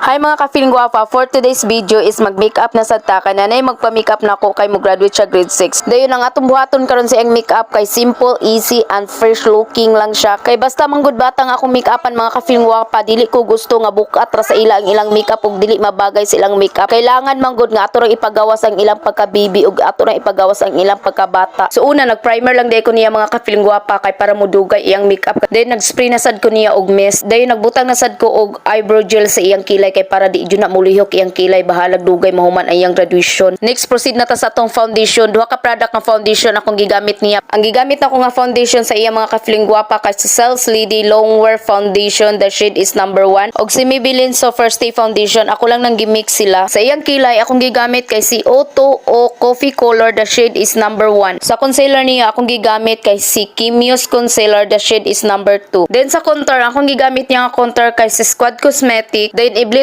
Hi, mga ka-feeling guwapa, for today's video is mag-makeup na sad ta kay nanay magpa-makeup na ko kay mo graduate siya grade 6. Dayon ang atong buhaton karon sa iyang makeup kay simple, easy and fresh looking lang siya. Kay basta manggod batang akong makeupan, mga ka-feeling guwapa, dili ko gusto nga bukat ra sa ila ang ilang makeup ug dili mabagay sa ilang makeup. Kailangan manggod nga ato rang ipagawas ang ilang pagka-baby ug ato rang ipagawas ang ilang pagkabata. So una, nag-primer lang diay ko niya, mga ka-feeling guwapa, kay para modugay iyang makeup. Then nag-spray na sad ko niya og mist. Dayon nagbutang na sad ko og eyebrow gel sa iyang kilay kay para di jud na mulihok iyang kilay, bahalag dugay mahuman ang iyang graduation. Next, proceed na ta sa atong foundation. Duha ka product nga foundation akong gigamit niya. Ang gigamit nako nga foundation sa iya, mga ka-feeling guwapa, kay sa Sales Lady Longwear Foundation. The shade is number 1. Og si Maybelline So First Stay Foundation, ako lang nang gimix sila. Sa iyang kilay, akong gigamit kay si O2O Coffee Color. The shade is number 1. Sa concealer niya, akong gigamit kay si Kimius Concealer. The shade is number 2. Then sa contour, akong gigamit niya nga contour kay si Squad Cosmetic. Then i-blend